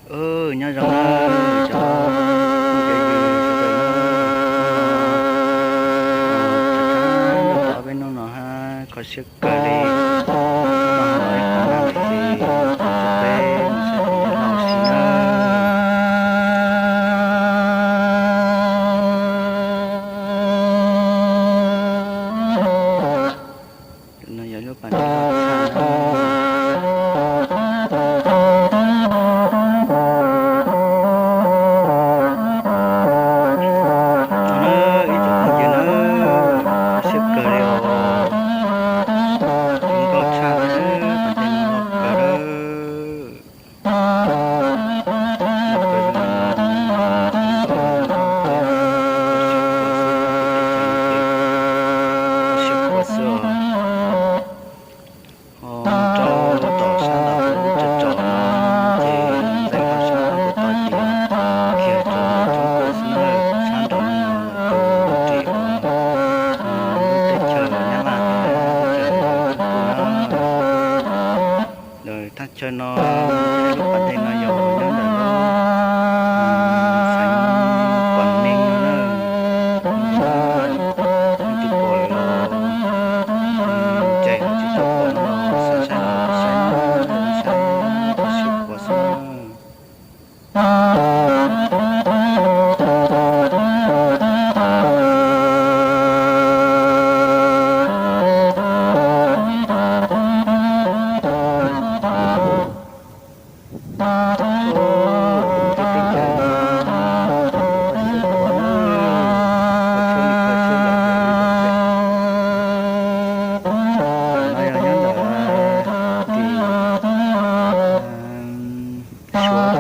Nyob zoo na cov phooj ywg sawv daws na, tau ob peb hnub no hab kho siab kawg li, no ho los ib qho nab ntawm ces kuv coj peb mus saib tus yawg laus si na. Tus no yog lub pas dej loj tshaj na. No na ib tsoom phooj ywg na, siab kawg li os, nkauj tshaj na, pas dej no loj kawg lawm. Ho rau tom sab nraud tso tso no ces nqes rau sab nraud tod ces khiav rau ntawm Tshoob Kuj xwb na. Sab nraud no yog lawv tus ris uas lub teb chaws Nyab Laj thiab teb chaws Tshoob Kuj na. Ntawm thaj chaw no, lub pas dej no yog nyob ntawm lub xeev Quảng Ninh no na. Leej twg pom lawm los ntshe tsis tau pom no los xav saib los saib na, saib tau siab khuav xwb na. Suav